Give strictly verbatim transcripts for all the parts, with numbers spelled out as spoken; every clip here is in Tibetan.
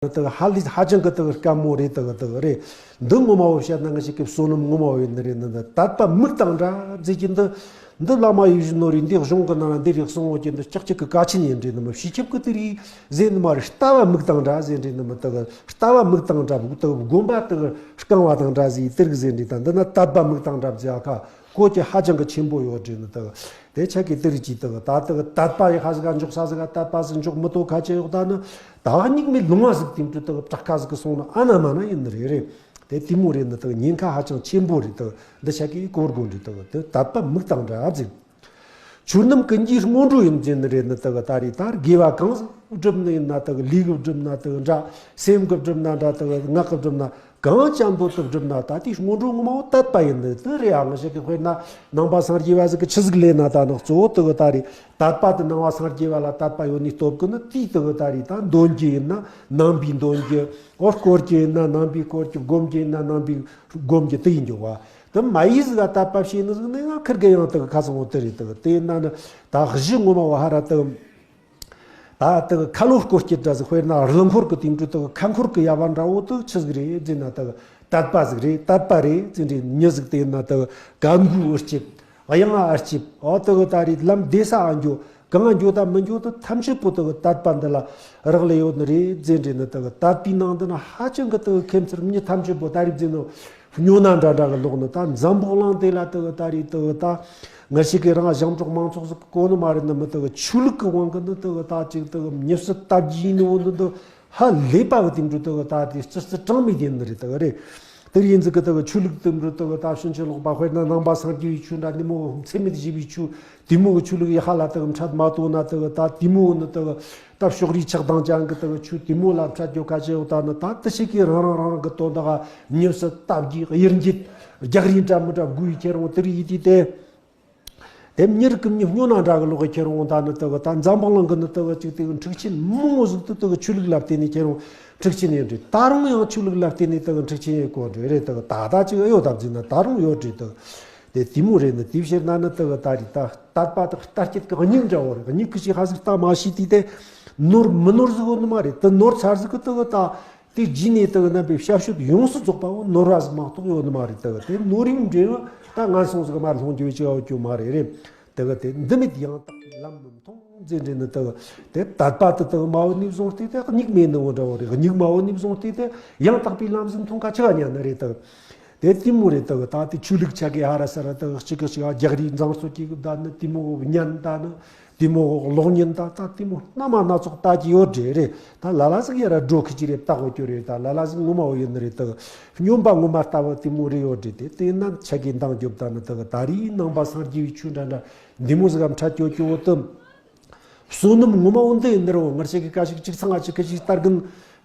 ནི་དག་ཧ་ལས་ཧ་ཅང་གི་དག་དཀའ་མོ་རེད། དག་དག་རེད། འདི་ངོ་མ་བོ་བཤད་ན་ང་ཞིག་གི་བསོད་ནམས་ངོ་མ་བོ་ཡིན་ནི་རེད། ནི་འདི་དད་པ་མིག་དང་འདྲ་ཟེར་གྱི་འདི། འདི་བླ་མ་ཡིད་བཞིན་ནོར་བུས་འདི་གཞུང་གི་ནང་ན་འདི་རིགས་གསུང་འོ་གྱི་འདི་ལྕགས་ཀྱི་གི་ཀ་ཆེན་ཡིན་འདྲེ་ནི་མི་ཤི་ཁྱབ་ཀི་དེ་རིགས་ཟེར་ནི་མ་རེད། ལྟ་བ་མིག་དང་འདྲ་ཟེར་འདྲེ་ནི་མི་དག་ལྟ་བ་མིག་དང་འདྲ་བུ་དག་སྒོམ་པ་དག་རྐང་བ་དང་འདྲ་ཟེར་དེ་རིགས་ཟེར་འདྲེ་དང་འདི་ན་དད་པ་མིག་དང་འདྲ་ཟེར་ཨ་ཁ་གོ་གྱི་ཧ་ཅང་གི་ཆེན་པོ་ཡོད་འདྲེ་ནི་དག་དེ་ཆ་གི་དེ་རིགས་ཀྱི་དག་ད་དག་དད་པ་ཡི་ཧ་ཟིག་ག་འཇོག་ས་ཟིག་ག་དད་པ་ཟིག་འཇོག་མི་ཐུབ་ཁ་ཆེ་ཡོད་ད་ནི་ད་སྙིགས་མའི་ལུང་བ་ཟིག་དེ་འདྲ་དག་བྲག་ཁ་ཟིག་གི་སོང་ན་ཨ་ན་མ་ན་ཡིན་ནི་རེད་རེད། དེ་དེ་མོ་རེད་ནི་དག་ཉེན་ཁ་ཧ་ཅང་ཆེན་པོ་རེད། དག་འདི་ཆ་གི་གོ་དགོས་འདྲེ་དག་དེ་དད་པ་མིག་དང་འདྲ་ཟེར། ཆོས་རྣམས་ཀུན་གྱི་སྔོན་འགྲོ་ཡིན་ཟེར་ནི་རེད། ནི་དག་ད་རེས་ད་དགེ་བ་གང་ཟིག་བསྒྲུབ་ནི་ཡིན་ན་དག་ལུས་ཀྱིས་བསྒྲུབ་ན་དག་འདྲ། སེམས་ཀྱིས་བསྒྲུབ་ན་འདྲ། དག་ངག་གིས་བསྒྲུབ་ན་གང་ཅན་པོ་དུ་བསྒྲུབ་ན་ད་དེའི་སྔོན་འགྲོ་ངོ་མ་བོ་དད་པ་ཡིན་ནི་དེ་རེད་ཨ། ང་ཞིག་གི་དཔེར་ན་ནང་པ་སངས་རྒྱས་པ་ཟིག་གི་ཆི་ཟིག་ལས་ན་ད་ནི་གཙོ་བོ་དག་ད་རེས་དད་པ་དེ་ནང་པ་སངས་རྒྱས་པ་ལ་དད་པ་ཡོད་ནི་སྟོབས་ཀྱིས་ནི་དེའི་དག་ད་རེས་ད་འདོན་རྒྱུ་ཡིན་ན་ནང་པའི་འདོན་རྒྱུ། འོ་བསྐོར་རྒྱུ་ཡིན་ན་ནང་པའི་བསྐོར་རྒྱུ། སྒོམ་རྒྱུ་ཡིན་ན་ནང་པའི་སྒོམ་རྒྱུ་དེ་ཡིན་རྒྱུ་བ། དེ་མ་ཡིས་ཟིག་ག་དད་པ་བྱས་ནི་ཟིག་ནི་ང་ཁིར་གི་ཡང་དག་ཁ་སང་འོ་དེ་རེད། དག་དེ་ན་ནི་ད་གཞི་ངོ་མ་བ་ཧ་ར་དག་ད་དག་ཁ་ལོ་སྐོར་སྐྱིད་འདྲ་ཟིག་དཔེར་ན་རླུང་འཁོར་གི་དེང་དུས་དག་ཁ་འཁོར་གི་ཡ་བ་འདྲ་བོ་དག་ཆི་ཟིག་རེད་ཟེར་ན་དག་དད་པ་ཟིག་རེད། དད་པ་རེད་ཟེར་འདྲེ་མྱི་ཟིག་དེ་ན་དག་ག་མགོའི་འུར་སྐྱིད། གཡང་ང་ཨར་ཅིབ། འོ་དེ་གི་ད་རེས་ལམ་བདེ་ས་ཨ་འགྱོ། གང་འགྱོ་ད་མི་འགྱོ་ད་ཐམས་ཅད་པོ་དེ་གི་དད་པ་འདི་ལ་རག་ལས་ཡོད་ནི་རེད་ཟེར་འདྲེ་ནི། དེ་གི་དད་པའི་ནང་དུ་ན་ཧ་ཅང་གི་དེ་གི་ཁེམ་ཚུར་མྱི་ཐམས་ཅད་པོ་ད་རེས་ཟེར་ནི་སྨྱོ་ན་འདྲ་འདྲ་གི་ལོག་ནི། ད་འཛམ་བུ་གླིང་དེ་ལ་དེ་གི་ད་རེས་དེ་གི་ད་ང་ཞིག་གི་རང་ཞིང་འབྲོག་མང་ཚོགས་ཟིག་གི་གོ་ནི་མ་རེད་ནི་མི། དེ་གི་ཆོས་ལུགས་གི་དབང་གི་ནི་དེ་གི་ད་ཅིག་དེ་གི་མྱི་སུ་དད་རྒྱུ་ཡིན་ནི་འོ་འདི་འདི། ཧ་ལས་པ་གི་དེང་དུས་དེ་གི་ད་དེ་ཅི་སི་གྲངས་མེད་ཡིན་ནི་རེད། དེ་གི་རེད། དེར་ཡིན་ཟིག་གི་དེ་གི་ཆོས་ལུགས་དེ་འདྲ་དེ་གི་ད་ཕྱིན་ཅི་ལོག་པ་དཔེར་ན་ནང་པ་སངས་རྒྱས་པའི་ཆོས་འདྲ་ནི་མོ་ཚད་མེད་བཞི་པའི་ཆོས་དེ་མོ་གི་ཆོས་ལུགས་ཡི་ཧ་ལ་དེ་གི་འཕྲད་མ་ཐུབ་ན་དེ་གི་ད་དེ་མོ་ནི་དེ་གི་ད་ཕྱོགས་རིས་ཆགས་སྡང་ཅན་གི་དེ་གི་ཆོས་དེ་མོ་ལ་འཕྲད་རྒྱུ་ཁ་ཆེ་ཡོད་ད་ནི། ད་དེ་ཞིག་གིས་རང་རང་རང་རང་གི་དོན་དག་ག་མྱི་སུ་དད་རྒྱུ་གཡེར་འགྱེད་རྒྱག་རེས་འདྲ་མི་འདྲ་དགོས་ཡི་ཁྱེར་འོང་དེར་ཡིད་དུས་ཏེ། དེ་མྱི་རིགས་ཀྱི་མྱི་སྨྱོ་ན་འདྲ་གི་ལོག་གི་ཁྱེར་འོང་ད་ནི་དེ་གི་ད་འཛམ་བུ་གླིང་གི་ནི་དེ་གི་ཅིག་དེ་གི་འཁྲུག་ཆེན་མང་བོ་ཟིག་ཏུ་དེ་གི་ཆོས་ལུགས་ལ་བརྟེན་ནས་ཁྱེར་འོང་འཁྲུག་ཆེན་ཡིན་འདྲ། ད་རུང་ཡང་ཆོས་ལུགས་ལ་བརྟེན་ནས་དེ་གི་འཁྲུག་ཆེན་ཡིན་གོ་འདྲ་རེད། དེ་གི་ད་ལྟ་ཅིག་ཨེ་ཡོད་ད་བརྫིས་ན་ད་རུང་ཡོད་འདྲ། དེ་གི་དེ་དེ་མོ་རེད་ནི། དེའི་ཕྱིར་ན་ནི་དེ་གི་ད་རེས་ད་དད་པ་དེ་ལྟ་སྐྱེད་ཀྱི་སྙིང་འདྲ་བོ་རེད། སྙིང་གི་ཞིག་ཧ་ཟིག་ལྟ་མ་ཤེས་དུས་དེ་ནོར་མི་ནོར་ཟིག་ཡོད་ནི་མ་རེད། དེ་ནོར་ཚར་ཟིག་གི་དེ་གི་ད། དེ་རྗེས་ནས་དེ་གི་རྣམ་པའི་བྱ་སྤྱོད་ཡོངས་སུ་རྫོགས་པ་བོ་ནོར་བ་ཟིག་མ་གཏོགས་ཡོད་ནི་མ་རེད། དེ་གི་དེ་ནོར་བུའི་འབྲས་བུ་ད་ངན་སོང་ཟིག་མར་ལྷུང་རྒྱུ་བྱ་བ་རྒྱུ་མ་རེད་རེད། དེ་གི་དེ་འདི་མེད་ཡང་དག་ལམ་མི་མཐོང་ཟེར་འདྲེ་ནི། དེ་གི་དེ་དད་པ་དེ་དེ་གི་མ་བོ་ནས་བཟུང་སྟེ་དེ་སྙིགས་མེད་ནི་བོ་འདྲ་བོ་རེད། སྙིགས་མ་བོ་ནས་བཟུང་སྟེ་དེ་ཡང་དག་པའི་ལམ་ཟིག་མཐོང་ཁ་ཆེ་བ་ཉན་ནི་རེད། དེ་གི་དེ་དེ་མོ་རེད། དེ་གི་ད་དེ་ཆོས་ལུགས་ཆ་གི་ཧ་ར་ས་ར་དེ་གི་གཅིག་གི་གཅིག་རྒྱག་རེས་མཛངས་སུ་སྐྱེ་གི་ད་ནི་དེ་མོ་ཉན་ད་ནི། དེ་མོ་གློག་བརྙན་ད་ད་དེ་མོ་སྣ་མ་སྣ་ཚོགས་ལྟ་གི་ཡོད་འདྲ་རེད། ད་ལ་ལ་ཟིག་ཡ་ར་འགྲོ་ཁི་ཅི་རེད་ལྟ་གོ་རྒྱུ་རེད། ད་ལ་ལ་ཟིག་ངོ་མ་བོ་ཡིན་ནི་རེད། ད་སྨྱོན་པ་ངོ་མ་ལྟ་བུ་དེ་མོ་རེད་ཡོད་འདྲ། དེ་དེ་ན་ཆ་གི་འདང་རྒྱོབ་ད་ནི་ད་ད་རེས་ནང་པ་སངས་རྒྱས་པའི་ཆོས་འདྲ་འདྲ་འདི་མོ་ཟིག་ག་འཕྲད་ཀྱོ་ཀྱོ་དུ། བསོད་ནམས་ངོ་མ་བོ་འདི་ཡིན་ནི་རེད། ངར་ཆ་གི་ཀ་ཞིག་གཅིག་ཚང་ང་གཅིག་གི་ཅིག་ལྟ་རྒན།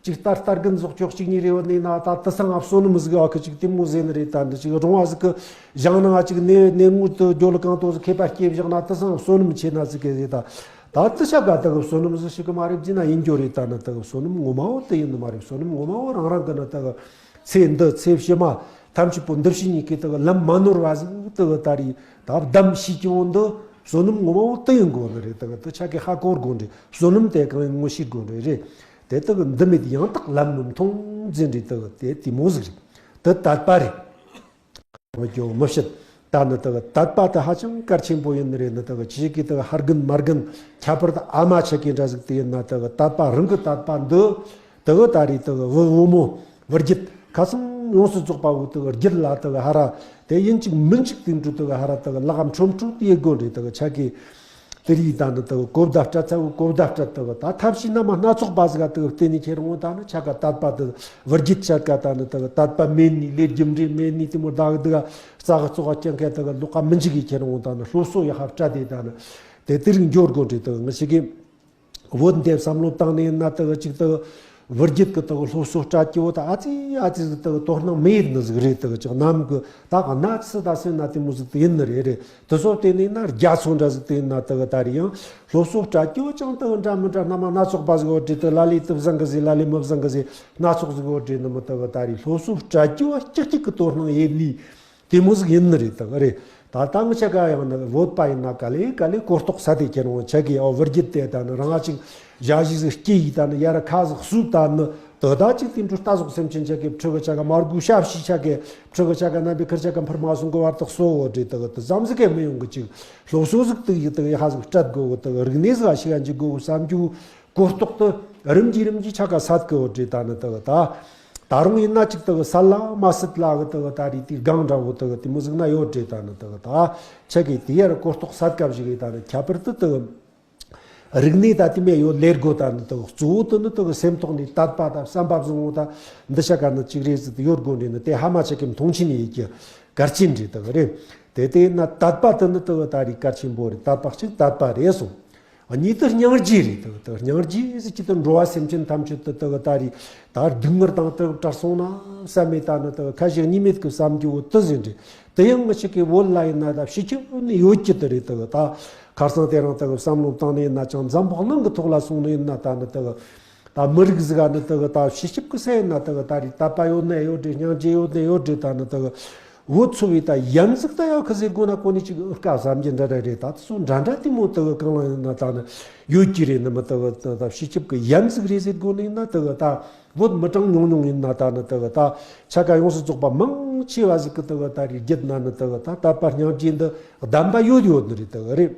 ཅིག་ལྟ་ལྟ་རྒན་ཟོག་ཅོག་གཅིག་གཉིས་རེ་བ་ནས་ན་ད་དེ་སང་ང་བསོད་ནམས་ཟིག་ཨ་ཁི་ཅིག་དེ་མོ་ཟེར་ནི་རེད། ད་འདི་ཅིག་རོང་བ་ཟིག་གི་ཞང་ནང་ང་ཅིག་ནས་ནས་ངུ་དུ་འགྱོ་ལ་གང་ཏོ་ཟིག་ཁེ་པ་སྐྱེ་བཞག་ན་དེ་སང་བསོད་ནམས་ཆེ་ན་ཟིག་གི་ཟེར། ད་ད་དེ་ཤ་ག་ད་གི་བསོད་ནམས་ཟིག་ཞིག་གི་མ་རེད་ཟེར་ན་ཡིན་རྒྱུ་རེད། ད་ནི་ད་གི་བསོད་ནམས་ངོ་མ་བོ་དེ་ཡིན་ནི་མ་རེད། བསོད་ནམས་ངོ་མ་བོ་རང་རང་གི་ནི་ད་གི་ཚེ་འདི་ཚེ་ཕྱི་མ་ཐམས་ཅད་པོ་འདི་ཕྱི་གཉིས་ཀྱི་ད་གི་ལམ་མ་ནོར་བ་ཟིག་ད་གི་ད་རེས་ད་བདམས་ཤེས་ཀྱི་འོང་དུ་བསོད་ནམས་ངོ་མ་བོ་དེ་ཡིན་དགོས་ནི་རེད། ད་གི་དེ་ཆ་གི་ཧ་གོ་དགོས་འདྲ། བསོད་ནམས་དེ་གང་ཡིན་ངོ་ཤེས་དགོས་འདྲ་རེད། དེ་དག་འདི་མེད་ཡང་དག་ལམ་མི་མཐོང་ཟེར་འདྲ། དག་དེ་དེ་མོ་ཟིག་རེད། དེ་དད་པ་རེད། མི་སྐྱོ་མི་བཤད། ད་ནི་དག་དད་པ་དེ་ཧ་ཅང་གལ་ཆེན་པོ་ཡིན་ནི་རེད། ནི་དག་ཅི་ཞིག་གིས་དག་ཧ་རྒན་མ་རྒན་ཁྱད་པར་དུ་ཨ་མ་ཆ་གི་འདྲ་ཟིག་དེ་ཡིན་ན་དག་དད་པ་རང་གི་དད་པ་འདི་དག་ད་རེས་དག་བུ་བུ་མོ་བུ་རྒྱུད་ཁ་སང་ཡོངས་སུ་རྫོགས་པ་བོ་དག་རྒྱུད་ལ་དག་ཧ་ར་དེ་ཡིན་གཅིག་མིན་གཅིག་དེ་འགྲོ་དག་ཧ་ར་དག་ལག་ཁམ་ཁྲོམ་ཁྲོམ་དེ་ཡེ་དགོས་འདྲ། དག་ཆ་གི་དེ་རིགས་ད་ནི་དག་གོ་བརྡ་སྤྲད་ཚ་བོ་གོ་བརྡ་སྤྲད། དག་ད་ཐབས་ཤེས་སྣ་མ་སྣ་ཚོགས་པ་ཟིག་ག་དག་བརྟེན་ནས་ཁྱེར་འོང་ད་ནི་ཆ་ག་དད་པ་དག་བུ་རྒྱུད་ཆ་ག་ད་ནི་དག་དད་པ་མེད་ནི་ལས་རྒྱུ་འབྲས་མེད་ནི་དེ་མོ་ད་གི་དག་རྩ་གི་བཙོག་ག་སྐྱེ་མཁན་དག་ལོག་ག་མི་འཇིག་གི་ཁྱེར་འོང་ད་ནི་སློབ་གསོ་ཡག་པ་སྤྲད་དེ་ད་ནི་དེ་དེ་རིགས་འགྱོ་དགོས་འདྲ། དག་ང་ཞིག་གི་བོད་འདི་བསམ་བློ་བཏང་ནས་ན་དག་ཅིག་དག་བུ་རྒྱུད་ཀྱི་དག་སློབ་གསོ་སྤྲད་ཀྱི་བོ་ད་ཨ་ཙི་ཨ་ཙི་ཟིག་དག་དོ་སྣང་མེད་ནི་ཟིག་རེད། དག་ཅིག་ནམ་གི་ད་ག་ན་ཚི་ད་སེ་ན་དེ་མོ་ཟིག་དེ་ཡིན་ནི་རེད་རེད། དེ་ཚོ་བལྟས་ནས་ན་རྒྱ་ཚོ་འདྲ་ཟིག་དེ་ཡིན་ན་དག་ད་རེད་ཡང་སློབ་གསོ་སྤྲད་ཀྱི་བོ་ཅང་དག་འདྲ་མི་འདྲ་སྣ་མ་སྣ་ཚོགས་པ་ཟིག་བོ་བྲིས་ཏེ་ལ་ལས་དུ་བཟང་གི་ཟིག་ལ་ལས་མི་བཟང་གི་ཟིག་སྣ་ཚོགས་ཟིག་བོ་བྲིས་ནི་མི་དག་ད་རེད། སློབ་གསོ་སྤྲད་ཀྱི་བོ་ཅིག་ཅིག་གི་དོ་སྣང་ཡེད་ནི། དེ་མོ་ཟིག་ཡིན་ནི་རེད། དག་རེད། ད་ལྟ་ང་ཆ་ག་ཡང་ན་བོད་པ་ཡིན་ན་ག་ལེ་ག་ལེ་གོ་རྟོགས་ས་དེ་ཁྱེར་འོང་ཆ་གི་ཨོ་བུ་རྒྱུད་དེ་ད་ནི་རང་ཅིག་ཞ་ཞི་ཟིག་སྐྱེ་ཡི་ད་ནི་ཡ་ར་ཁ་ཟིག་སུ་ད་ནི་ དེ་ད་ཅིག་དེ་འཕྲོ་ལྟ་ཟོག་སེམས་ཅན་ཆ་གི་ཕྲུ་གུ་ཆ་ག་མར་གུ་ཤ་བྱི་ཆ་གི་ཕྲུ་གུ་ཆ་ག་རྣམ་པའི་ཁུར་ཆ་ག་འཕུར་མ་སོང་གི་བར་དུ་གསོ་བོ་འདྲེ་དེ་གི་དེ་ཙམ་ཟིག་གི་མི་ཡོང་གི་ཅིག་སློབ་གསོ་ཟིག་དེ་ཡི་དེ་གི་ཡ་ཧ་ཟིག་སྤྲད་དགོ་གི་དེ་གི་རིག་གནས་ཟིག་ཤི་ག་འཇུག་དགོ་གི་བསམ་རྒྱུ་གོ་རྟོགས་དེ་རིམ་གྱིས་རིམ་གྱིས་ཆ་ག་སད་གི་བོ་འདྲེ་ད་ནི་དེ་གི་ད། ད་རུང་ཡིན་ན་ཅིག་དེ་གི་སད་ལ་མ་སད་ལ་གི་དེ་གི་ད་རེད་དེ་སྒང་འདྲ་བོ་དེ་གི་དེ་མོ་ཟིག་ན་ཡོད་འདྲེ་ད་ནི་དེ་གི་ད་ཆ་གི་དེ་ཡར་གོ་རྟོགས་སད་ག་བཞི་གི་ད་ནི་ཁྱད་པར་དུ་དེ་གི་རིག་གནས་ད་དེ་མེད་ཡོད་ལས་དགོ་ད་ནི་དེ་གི་གཙོ་བོ་དེ་ནི་དེ་གི་སེམས་ཐོག་ནས་དད་པ་དང་བསམ་པ་བཟང་བོ་ད་འདི་ཤ་ག་ནི་ཅིག་རེད་ཟིག་ཡོད་དགོ་འདྲེ་ནི་དེ་ཧ་མ་ཆ་གི་མཐོང་ཆེན་ཡིན་གི་གལ་ཆེན་འདྲེ་དེ་གི་རེད། དེ་དེ་ཡིན་ན་དད་པ་དེ་ནི་དེ་གི་ད་རེད་གལ་ཆེན་པོ་རེད། དད་པ་གཅིག་དད་པ་རེད་སོང་། གཉིས་དེ་སྙིང་རྗེ་རེད། དེ་དེ་སྙིང་རྗེ་ཟེར་གྱི་དེ་འགྲོ་བ་སེམས་ཅན་ཐམས་ཅད་དེ་དེ་གི་ད་རེད་ད་སྡུག་བསྔལ་དང་དེ་བྲལ་སོང་ན་བསམ་མེད་ད་ནི་དེ་གི་ཁ་ཞིག་གཉིས་མེད་གི་བསམ་རྒྱུ་བོ་དེ་ཟིན་རེད། དེ་ཡང་ང་ཞིག་གི་བོད་ལ་ཡིན་ན་ད་ཕྱི་ཁྱབ་ནི་ཡོད་ཀྱི་དེ་རེད། དེ་གི་ད་ཁར་སང་དེ་རིང་དེ་གི་བསམ་བློ་བཏང་ནས་ཡིན་ན་ཅང་འཛམ་བུ་གླིང་གི་ཐོག་ལ་སོང་ནས་ཡིན་ན་ད་ནི་དེ་གི་ད་མི་རིགས་ཟིག་ག་ནི་དེ་གི་ད་ཕྱི་ཁྱབ་གི་ས་ཡིན་ན་དེ་གི་ད་རེད་དད་པ་ཡོད་ན་ཡོད་རེད། སྙིང་རྗེ་ཡོད་ན་ཡོད་རེད། ད་ནི་དེ་གི་བོད་ཚོ་བའི་ད་ཡ་མཚན་ད་ཡག་གི་ཟེར་དགོ་ན་གོ་ནི་ཅིག་དཀའ་བསམ་གྱི་འདྲ་འདྲ་རེད། ད་དེ་ཚོ་འདྲ་འདྲ་དེ་མོ་དེ་གི་གང་ལ་ཡིན་ན་ད་ནི་ཡོད་ཀྱི་རེད། ནི་མི་དེ་གི་ད་ཕྱི་ཁྱབ་གི་ཡ་མཚན་རེད་ཟེར་དགོ་ནི་ཡིན་ན་དེ་གི་ད་བོད་མི་གྲངས་ཉུང་ཉུང་ཡིན་ན་ད་ནི་དེ་གི་ད་ཆ་ག་ཡོངས་སུ་རྫོགས་པ་མང་ཆེ་བ་ཟིག་གི་དེ་གི་ད་རེད་རྒྱུད་ན་ནི་དེ་གི་ད་དད་པ་སྙིང་རྗེ་འདི་གདམས་པ་ཡོད་ཡོད་ནི་རེད། དེ་གི་རེད།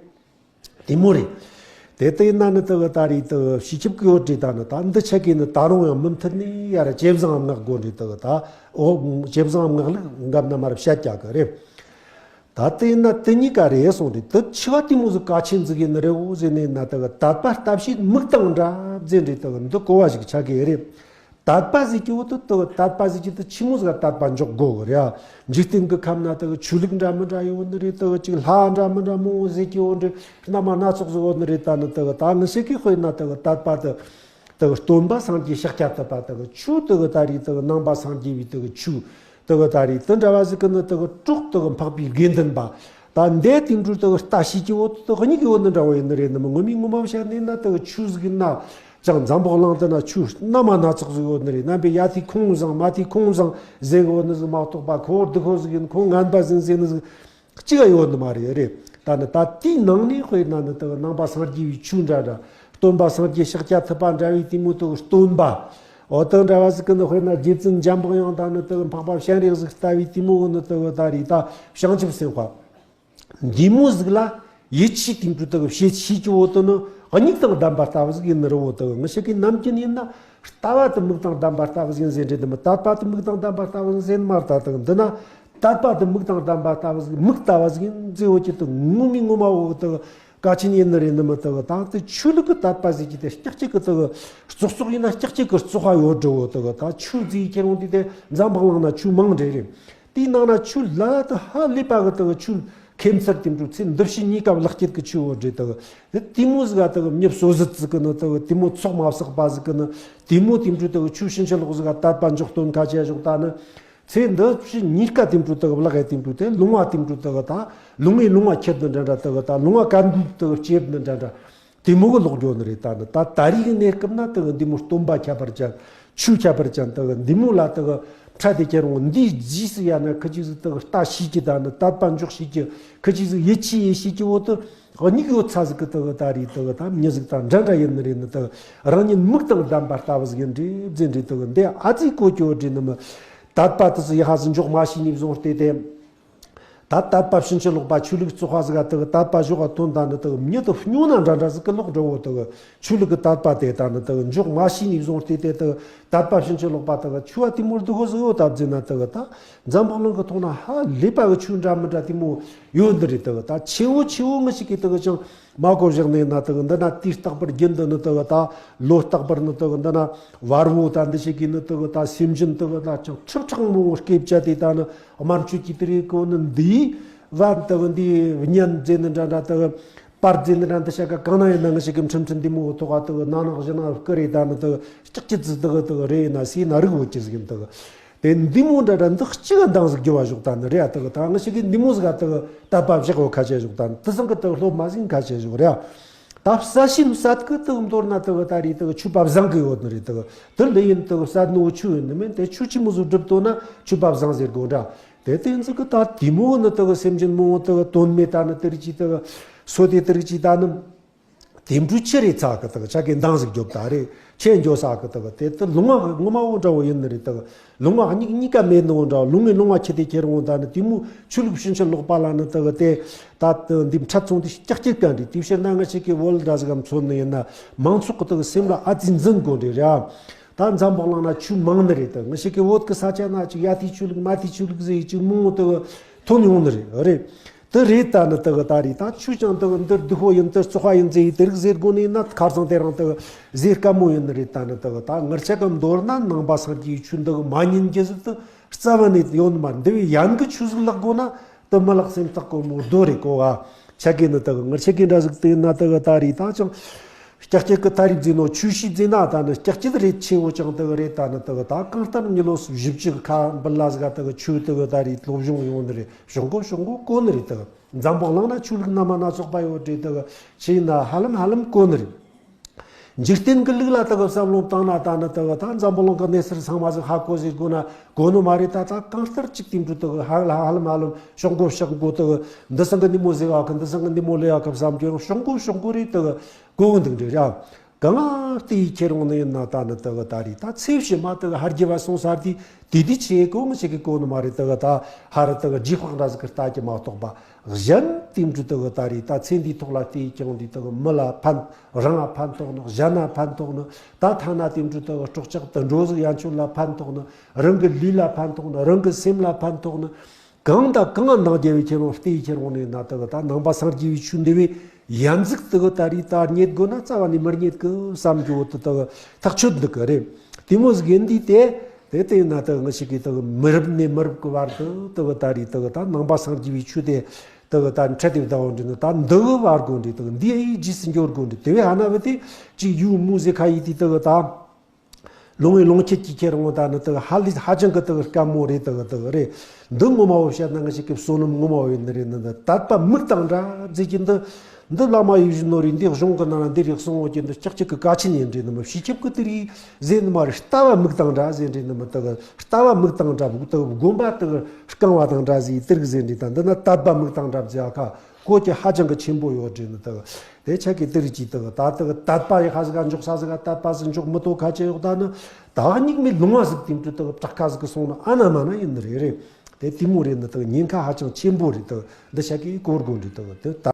དེ་མོ་རེད། དེ་ལྟ་ཡིན་ན་ནི་དེ་གི་ད་རེད་དེ་གི་ཕྱི་ཁྱབ་ཀྱི་ཡོད་རེད། ད་ནི་ད་འདི་ཆ་གི་ནི་ད་རུང་ཡང་མུ་མཐུད་ནས་ཡར་ཇེ་བཟང་ངམ་བསྔགས་དགོ་རེད། དེ་གི་ད་འོ་ཇེ་བཟང་ངམ་བསྔགས་ལུགས་འགབ་ན་མར་བཤད་རྒྱག་གི་རེད། ད་ལྟ་ཡིན་ན་དེ་གཉིས་ཀ་རེད་སོང་རེད། དེ་ཆེ་བ་དེ་མོ་ཟིག་གལ་ཆེན་ཟིག་ཡིན་ནི་རེད་འོ་ཟེར་ནས་ན་དེ་གི་དད་པ་ལྟ་བྱེད་མིག་དང་འདྲ་ཟེར་རེད། དེ་གི་འདི་གོ་བ་ཞིག་ཆགས་ཀྱི་རེད། དད་པ་ཟེར་གྱི་འོ་དེ་དེ་གི་དད་པ་ཟེར་གྱི་དེ་ཆི་མོ་ཟིག་ག་དད་པ་འཇོག་དགོ་གི་རེད། འཇིག་རྟེན་གི་ཁམས་ན་དེ་གི་ཆོས་ལུགས་འདྲ་མི་འདྲ་ཡོད་ནི་རེད། དེ་གི་ཅིག་ལྷ་འདྲ་མི་འདྲ་མང་བོ་ཟེར་གྱི་འོ་འདྲ་རྣམ་པ་སྣ་ཚོགས་ཟིག་ཡོད་ནི་རེད། ད་ནི་དེ་གི་ད་ངི་ཤེས་ཀྱི་དཔེར་ན་དེ་གི་དད་པ་དེ་དེ་གི་སྟོན་པ་སངས་རྒྱས་ཤཱཀྱ་ཐུབ་པ། དེ་གི་ཆོས་དེ་གི་ད་རེད་དེ་གི་ནང་པ་སངས་རྒྱས་པའི་དེ་གི་ཆོས་དེ་གི་ད་རེད་དེ་འདྲ་བ་ཟིག་གི་ནི་དེ་གི་གྲོགས་དེ་གི་འཕགས་པའི་དགེ་འདུན་པ། ད་འདས་དེ་འཕྲོ་དེ་གི་ལྟ་ཤེས་ཀྱི་འོ་དེ་གི་གཉིས་ཀྱི་འོ་ནི་འདྲ་བོ་ཡིན་ནི་རེད། ནི་མི་ངོ་མའི་ངོ་མ་བཤད་ནས་ན་དེ་གི་ཆོས་ཟིག་ཡིན་ན་ཅང་འཛམ་བུ་གླིང་དེ་ན་ཆོས་རྣམ་པ་སྣ་ཚོགས་ཟིག་ཡོད་ནི་རེད། རྣམ་པའི་ཡ་དེ་ཁོང་བཟང་མ་དེ་ཁོང་བཟང་ཟེར་གི་འོ་ནི་ཟིག་མ་གཏོགས་པ་ཁོ་བོ་སྡུག་ཧོ་ཟིག་ཡིན། ཁོ་ངན་པ་ཟིག་ཡིན་ཟེར་ནི་ཟིག་གཅིག་ཡོད་ནི་མ་རེད། རེད། ད་ནི་ད་དེའི་ནང་ནས་དཔེར་ན་ནི་དེ་གི་ནང་པ་སངས་རྒྱས་པའི་ཆོས་འདྲ་འདྲ། སྟོན་པ་སངས་རྒྱས་ཤཱཀྱ་ཐུབ་པ་འདྲ་བའི་དེ་མོ་དེ་གི་སྟོན་པ། འོ་དེ་འདྲ་བ་ཟིག་གི་ནི་དཔེར་ན་རྗེ་བཙུན་འཇམ་དཔལ་དབྱངས་དང་ནི་དེ་གི་འཕགས་པ་སྤྱན་རས་གཟིགས་ལྟ་བུའི་དེ་མོ་གི་ནི་དེ་གི་ད་རེད་ད་བྱང་ཆུབ་སེམས་དཔའ། འདི་མོ་ཟིག་ལ་ཡིད་ཆེས་དེ་འཕྲོ་དེ་གི་བྱེད་ཤེས་ཀྱི་འོ་དེ་ནི་མིག་དང་ལྡན་པ་ལྟ་བུ་ཟིག་ཡིན་ནི་རེད། འོ་དེ་གི་ངི་ཤེས་ཀྱི་ནམ་རྒྱུན་ཡིན་ན། ལྟ་བ་དེ་མིག་དང་ལྡན་པ་ལྟ་བུ་ཟིག་ཡིན་ཟེར་འདྲེ་དེ་མི་དད་པ་དེ་མིག་དང་ལྡན་པ་ལྟ་བུ་ཟིག་ཟེར་ནི་མ་རེད། ད་དེ་གི་འདི་ན་དད་པ་དེ་མིག་དང་ལྡན་པ་ལྟ་བུ་ཟིག་མིག་ལྟ་བུ་ཟིག་ཡིན་ཟེར་འོ་ཀྱི་དེ་ངོ་མའི་ངོ་མ་འོ་དེ་གི་གལ་ཆེན་ཡིན་ནི་རེད། ནི་མི་དེ་གི་ད་དེ་ཆོས་ལུགས་ཀྱི་དད་པ་ཟེར་གྱི་དེ་ཀྱག་ཀྱག་གི་དེ་གི་བཙོག་བཙོག་ཡིན་ན་ཀྱག་ཀྱག་གི་བཙོག་པ་ཡོད་འགྲོ། འོ་དེ་གི་ད་ཆོས་ཟེར་ཁྱེར་འོང་དུས་དེ་འཛམ་བུ་གླིང་ན་ཆོས་མང་འདྲེ་རེད། དེའི་ནང་ན་ཆོས་ལ་དེ་ཧ་ལས་པ་གི་དེ་གི་ཆོས་ཁྱད་མཚར་དེ་འདྲ་ཚེ་འདི་ཕྱི་གཉིས་ཀ་ལེགས་སྐྱེད་ཀྱི་ཆོས་འོ་འདྲེ་དེ་གི་དེ་མོ་ཟིག་ག་དེ་གི་མྱི་བསོད་ཟད་ཟིག་གི་ནི་དེ་གི་དེ་མོ་ཚོགས་མ་བསགས་པ་ཟིག་གི་ནི་དེ་མོ་དེ་འདྲ་དེ་གི་ཆོས་ཕྱིན་ཅི་ལོག་ཟིག་ག་དད་པ་འཇོག་དོན་ཁ་ཆེ་ཞོག་ད་ནི། ཚེ་འདི་ཕྱི་གཉིས་ཀ་དེ་འཕྲོ་དེ་གི་བརླག་ཡ་དེ་འཕྲོ་དེ་ལོང་བ་དེ་འཕྲོ་དེ་གི་ད་ལོང་བའི་ལོང་བ་ཁྱེར་འདི་འདྲ་འདྲ་དེ་གི་ད་ལོང་བ་གན་དུ་དེ་གི་སྐྱེས་འདི་འདྲ་འདྲ་དེ་མོ་གི་ལོག་འགྱོ་ནི་རེད། ད་ནི་ད་ད་རེས་ཀྱི་གནས་སྐབས་ན་དེ་གི་འདི་མོ་སྟོན་པ་ཁྱད་པར་ཅན་ཆོས་ཁྱད་པར་ཅན་དེ་གི་འདི་མོ་ལ་དེ་གི་ཕྲད་དེ་ཁྱེར་འོང་འདིའི་རྗེས་སུ་ཡ་ན་ཁི་ཅིག་ཟིག་དེ་གི་ལྟ་ཤེས་ཀྱི་ད་ནི་དད་པ་འཇོག་ཤེས་ཀྱི་ཁི་ཅིག་ཟིག་ཡིད་ཆེས་ཡེ་ཤེས་ཀྱི་འོ་དེ། གཉིས་ཡོད་ཚ་ཟིག་གི་དེ་གི་ད་རེས་དེ་གི་ད་མྱི་ཟིག་དང་འདྲ་འདྲ་ཡིན་ནི་རེད། ནི་དེ་གི་རང་ཉིད་མིག་དང་ལྡན་པ་ལྟ་བུ་ཟིག་ཡིན་འདྲི་བཟེ་འདྲི་དེ་གི་འདི་ཨ་ཙི་གོ་ཀྱོ་འདྲི་ནི་མི། དད་པ་དེ་ཟིག་ཡ་ཧ་ཟིག་འཇོག་མ་ཤེས་ནི་བཟུང་སྟེ་དེ། ད་དད་པ་ཕྱིན་ཅི་ལོག་པ་ཆོས་ལུགས་བཙོག་པ་ཟིག་ག་དེ་གི་དད་པ་ཞོག་ག་ཐོན་ད་ནི་དེ་གི་མྱི་དེ་སྨྱོ་ན་འདྲ་འདྲ་ཟིག་གི་ལོག་འགྲོ་བོ་དེ་གི་ཆོས་ལུགས་གི་དད་པ་དེ་ད་ནི་དེ་གི་འཇོག་མ་ཤེས་ནི་བཟུང་སྟེ་དེ་དེ་གི་དད་པ་ཕྱིན་ཅི་ལོག་པ་དེ་གི་ཆོས་བ་དེ་མོར་འདུག་གོ་ཟིག་ཡོད་ད་བཟེ་ན་དེ་གི་ད་འཛམ་བུ་གླིང་གི་ཐོག་ན་ཧ་ལས་པ་གི་ཆོས་འདྲ་མི་འདྲ་དེ་མོ་ཡོད་འདི་རེད། དེ་གི་ད་ཆེ་བོ་ཆེ་བོ་ངི་ཞིག་གིས་དེ་གི་ཅང་མ་གོ་བཞག་ནས་ན་དེ་གི་འདི་ན་དུས་རྟག་པར་རྒྱུན་དུ་ནི་དེ་གི་ད་ལོ་རྟག་པར་ནི་དེ་གི་འདི་ན་བར་བོ་ད་འདི་ཞིག་གིས་ནི་དེ་གི་ད་སེམས་ཅན་དེ་གི་ད་ཅང་ཁྲི་ཕྲག་མང་བོ་སྐེ་བཅད་དེ་ད་ནི་དམར་མཆོད་ཀྱི་དེ་རེད་གོ་ནི་འདིའི་བར་དེ་གི་འདིའི་གཉན་མཛེས་ནི་འདྲ་འདྲ་དེ་གི་པར་འཛིན་ནི་ར་འདི་ཤ་ཀ་གང་ན་ཡིན་ན་ང་ཞིག་གི་ཁྲིམས་ཁྲིམས་འདི་མོ་ཐོག་ག་དུ་ན་ནག་ཞི་ན་སྐུ་རེ་ད་ནི་དུ་ལྕགས་ཀྱི་ཙི་དུ་དུ་རེ་ཡིན་ན་སི་ན་རིག་འོ་ཅི་ཟིག་ཡིན་དུ། དེ་འདི་མོ་འདྲ་འདྲ་འདི་གཅིག་ག་འདང་ཟིག་རྒྱུ་བ་ཞོག་ད་ནི་རེ་ཡ་དུ་ད་ང་ཞིག་གི་འདི་མོ་ཟིག་ག་དུ་དད་པ་བཞག་འོ་ཁ་ཆེ་ཞོག་ད་ནི་དུ་སང་གི་དུ་སློབ་མ་ཟིག་ཁ་ཆེ་ཞོག་རེ་ཡ། ད་ས་ཤིན་སད་གི་དུ་མདོར་ན་དུ་ད་རེ་དུ་ཆུ་པ་བཟང་གི་ཡོད་ནི་རེ་དུ་དུ་ལི་ཡིན་དུ་སད་ནོ་ཆུ་ཡིན་ནི་མིན་དེ་ཆུ་ཆི་མོ་ཟིག་སྒྲུབ་ཏོ་ན་ཆུ་པ་བཟང་ཟེར་དགོ་འདྲ། དེ་དེ་ཚོ་གི་ད་དེ་མོ་ནི་དེ་གི་སེམས་ཅན་མང་བོ་དེ་གི་དོན་མེད་ད་ནི་དེ་རིགས་ཀྱི་དེ་གི་སོ་དེ་དེ་རིགས་ཀྱི་ད་ནི་དེ་འབྲུ་ཆི་རེ་ཚ་གི་དེ་གི་ཆ་གི་འདང་ཟིག་རྒྱོབ་ད་རེ་ ཆེ་འགྱོ་ས་གི་དག་དེ་དུ་ལུང་བ་ངོ་མ་འོ་འདྲ་བོ་ཡིན་ནི་རེད། དག་ལུང་བ་གཉིས་གཉིས་ཀ་མེད་ནི་འོ་འདྲ་བོ། ལུང་ངི་ལུང་བ་ཁྱི་དེ་ཁྱེར་འོང་ད་ནི་དེ་མོ་ཆོས་ལུགས་ཕྱིན་ཅི་ལོག་པ་ལ་ནི་དག་དེ་ད་དུ་འདི་འཕྲད་ཚོང་དེ་ཀྱག་ཀྱག་ག་འདྲི། དེ་ཕྱིར་ན་ང་ཞིག་གི་བོད་འདྲ་ཟིག་གམ་མཚོན་ནི་ཡིན་ན་མང་ཚོགས་གི་དག་སེམས་ལ་ཨ་ཙི་འཛིན་དགོ་འདྲི་ར། ད་འཛམ་བུ་གླིང་ན་ཆོས་མང་ནི་རེད། དག་ང་ཞིག་གི་བོད་གི་ས་ཆ་ན་ཅིག་ཡ་དེ་ཆོས་ལུགས་མ་དེ་ཆོས་ལུགས་ཟེར་ཅིག་མང་བོ་དག་ཐོན་ཡོང་ནི་རེད། རེད། དེ་རེད། ད་ནི་དག་ད་རེད། ད་ཆོས་ཀྱང་དག་འདིར་སྡུག་པོ་ཡིན། དེར་བཙོག་པ་ཡིན་ཟེར་ཡི་དེ་རིགས་ཟེར་དགོ་ནི་ན་ཁ་སང་དེ་རིང་དག་ཟེར་དཀའ་མོ་ཡིན་ནི་རེད། ད་ནི་དག་ད་ངར་ཆ་གམ་མདོར་ན་ནང་པ་སངས་རྒྱས་ཆོས་འདི་མ་ཉན་རྒྱུ་ཟིག་དུ་རྩ་བ་ནས་ཡོད་ནི་མ། འདི་བས་ཡན་གི་ཆོས་ཟིག་ལག་དགོ་ན་དུ་མི་ལག་སེམས་ཐག་གོ་མོ་རྡོ་རེད་གོ་བ། ཆ་གི་ནི་དག་ངར་ཆ་གི་འདྲ་ཟིག་དེ་ན་དག་ད་རེད། ད་ཅང་ཀྱག་ཀྱག་གི་ད་རེད་ཟེར་ནོ་ཆོས་ཤིག་ཟེར་ན་ད་ནི་ཀྱག་ཀྱག་རེད། ཆེ་བོ་ཅང་དག་རེད། ད་ནི་དག་ད་གང་ལྟར་མི་ལོ་སུ་བཞི་བཅུ་ཁ་འབུལ་ལ་ཟིག་དག་ཆོས་དག་ད་རེད་སློབ་སྦྱོང་ཡོང་ནི་རེད། ཤོག་མགོ་ཤོག་མགོ་གོ་ནི་རེད། དག་འཛམ་བུ་གླིང་ན་ཆོས་ལུགས་སྣ་མ་སྣ་ཚོགས་པ་ཡོད་རེད། དག་ཆེ་ན་ཧ་ལམ་ཧ་ལམ་གོ་ནི་རེད། འཇིག་རྟེན་གྱི་ལུགས་ལ་དག་བསམ་བློ་བཏང་ན་ད་ནི་དག་ད་འཛམ་བུ་གླིང་གི་གནས་ཚུལ་ཚང་མ་ཟིག་ཧ་གོ་ཟེར་དགོ་ན་གོ་ནི་མ་རེད། ད་ད་གང་ལྟར་ཅིག་དེང་དུས་དག་ཧ་ལ་ཧ་ལམ་ཧ་ལམ་ཤོག་མགོ་ཤོག་མགོ་དག་འདི་སང་གི་ནི་མོ་ཟེར་བ་གི་འདི་སང་གི་ནི་མོ་ལས་བ་གི་བསམ་རྒྱུ་ཡང་ཤོག་མགོ་ཤོག་མགོ་རེད། དག་གོ་གི་འདུག་འདྲ་ར། གང་ལྟེ་ཡི་ཁྱེར་འོང་ནི་ཡིན་ན་ད་ནི་དག་ད་རེད། ད་ཚེ་ཕྱི་མ་དག་ཧར་རྒྱས་པ་སོང་ས་དེ་དེ་དེ་ཆེ་གོ་ངི་ཆེ་གི་གོ་ནི་མ་རེད། དག་ད་ཧ་ར་དག་རྗེས་དཔག་འདྲ་ཟིག་གི་ལྟ་རྒྱུ་མ་གཏོགས་པ་གཞན་དེ་འདྲ་དག་ད་རེད། ད་ཚེ་འདིའི་ཐོག་ལ་དེ་ཡི་ཀྱང་འདི་དག་མི་ལ་ཕན། རང་ལ་ཕན་ཐོགས་ནི། གཞན་ལ་ཕན་ཐོགས་ནི། ད་ཐ་ན་དེ་འདྲ་དག་སྲོག་ཆགས་དུད་འགྲོ་ཟིག་ཡན་ཆོད་ལ་ཕན་ཐོགས་ནི། རང་གི་ལུས་ལ་ཕན་ཐོགས་ནི། རང་གི་སེམས་ལ་ཕན་ཐོགས་ནི། གང་དང་གང་ང་འདང་རྒྱལ་བའི་ཁྱེར་འོང་ལྟེ་ཡི་ཁྱེར་འོང་ནས་ན་དག་ད་ནང་པ་སངས་རྒྱས་པའི་ཆོས་འདི་བས་ཡན་ཟིག་དག་ད་རེད། ད་རྙེད་དགོ་ན་རྩ་བ་ནས་མི་རྙེད་གི་བསམ་རྒྱུ་བོ་དུ་དག་ཐག་ཆོད་འདུག་གི་རེད། དེ་མོ་ཟིག་ཡིན་དུས་དེ་དེ་དེ་ན་དག་ངི་ཞིག་གིས་དག་མི་རབས་ནས་མི་རབས་ཀྱི་བར་དུ་དག་ད་རེད། དག་ད་ནང་པ་སངས་རྒྱས་པའི་ཆོས་དེ་དག་ད་འཕྲད་དེ་བདག་འོང་འདྲི་ནི་ད་འདི་བར་དགོ་འདྲི། དག་འདི་ཨེ་རྗེས་སུ་འཇུག་དགོ་འདྲི། དེ་བས་ཧ་ན་བ་དེ་ཅིག་ཡུ་མུ་ཟེ་ཁ་ཡི་དེ་དག་ད། ལུང་བའི་ལུང་ཁྱེད་ཀྱིས་ཁྱེར་འོང་ད་ནི་དག་ཧ་ལས་ཧ་ཅང་གི་དག་དཀའ་མོ་རེད། དག་དག་རེད། འདི་ངོ་མ་བོ་བཤད་ན་ང་ཞིག་གི་བསོད་ནམས་ངོ་མ་བོ་ཡིན་ནི་རེད། འདི་འདི་དད་པ་མིག་དང་འདྲ་ཟེར་གྱི་འདི། འདི་བླ་མ་ཡིད་བཞིན་ནོར་བུས་འདི་གཞུང་གི་ནང་ན་འདི་རིགས་གསུང་འོ་གྱི་འདི་ལྕགས་ཀྱི་གི་ཀ་ཆེན་ཡིན་འདྲེ་ནི་མི་ཤི་ཁྱབ་ཀྱི་དེ་རིགས་ཟེར་ནི་མ་རེད། ལྟ་བ་མིག་དང་འདྲ་ཟེར་འདྲེ་ནི་མི་དག་ལྟ་བ་མིག་དང་འདྲ་བུ་དག་དགོན་པ་དག་རྐང་བ་དང་འདྲ་ཟེར་དེ་རིགས་ཟེར་འདྲེ་དང་འདི་ན་དད་པ་མིག་དང་འདྲ་ཟེར་ཨ་ཁ། གོ་གི་ཧ་ཅང་གི་ཆེན་པོ་ཡོད་དྲན་ནི་དག་དེ་ཆ་གི་དེ་རིགས་ཀྱིས་དག་ད་དག་དད་པ་ཡི་ཧ་ཟིག་ག་འཇོག་ས་ཟིག་ག་དད་པ་ཟིག་འཇོག་མི་ཐོག་ཁ་ཆེ་ཡོད་ད་ནི་ད་སྙིགས་མའི་ལུང་བ་ཟིག་དེང་དུས་དག་བྲག་ཁ་ཟིག་གི་སོང་ན་ཨ་ན་མ་ན་ཡིན་ནི་རེད་རེད། དེ་དེ་མོ་རེད་ནི་དག་ཉེན་ཁ་ཧ་ཅང་ཆེན་པོ་རེད། དག་འདི་ཆ་གི་གོ་དགོས་འདྲི་དག་དེ་ད།